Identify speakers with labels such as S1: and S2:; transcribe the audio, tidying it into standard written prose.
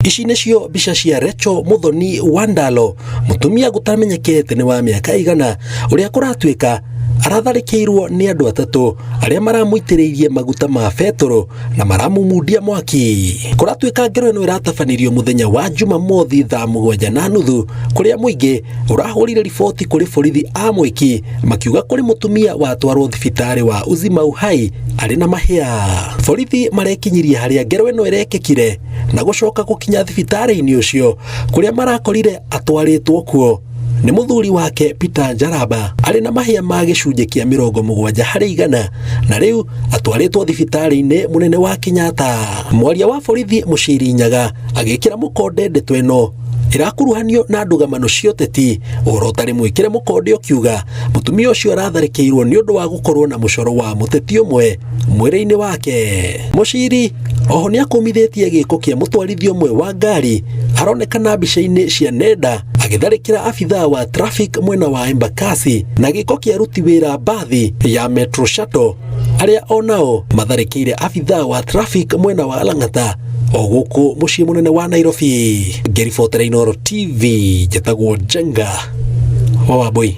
S1: Ici nĩcio mbica cia Rachel Muthoni Wandalo, mũtumia gũtamenyekete nĩ wa mĩaka igana, ũrĩa kũratuĩka aratharĩkĩirwo nĩ andũ atatũ arĩa maramũitĩrĩirie maguta ma betũrũ na maramumundia mwaki. Kũratuĩka ngero ĩno ĩratabanirio mũthenya wa Jumamothi thaa 7:30 kũrĩa mũingĩ ũrahũrire riboti kũrĩ borithi a mwĩki makiuga kũrĩ mũtumia watwarwo thibitarĩ wa Uzima Uhai arĩ na mahĩa. Borithi marekinyirie harĩa ngero ĩno ĩrekĩkire na gũcoka gũkinya thibitarĩ-inĩ ũcio kũrĩa marakorire atwarĩtwo kuo nĩ mũthuri wake Peter Njaramba arĩ na mahĩa ma gĩcunjĩ kĩa 70% na rĩu atwarĩtwo thibitarĩ-inĩ mũnene wa Kenyatta. Mwaria wa borithi Mũciri Nyaga agĩkĩra mũkonde ndeto ĩno ĩrakuruhanio na ndũgamano cia ũteti ũhoro ũtarĩ mwĩkĩre mũkonde ũkiuga mũtumia ũcio aratharĩkĩirwo nĩ ũndũ wa gũkorwo na mũcoro wa mũteti ũmwe mwĩrĩ-inĩ wake. Mũciri oho nĩ akũmithĩtie gĩko kĩa mũtwarithia ũmwe wa ngari aronekana mbica-inĩ cia nenda agĩtharĩkĩra abithaa wa traffic mwena wa Embakasi na gĩko kĩa aruti wĩra mbathi ya Metro Shuttle arĩa onao matharĩkĩire abithaa wa traffic mwena wa Lang'ata o gũkũ mũciĩ mũnene wa Nairobi. Ngĩribotera Inooro TV, njĩtagwo Njenga wa Wambui.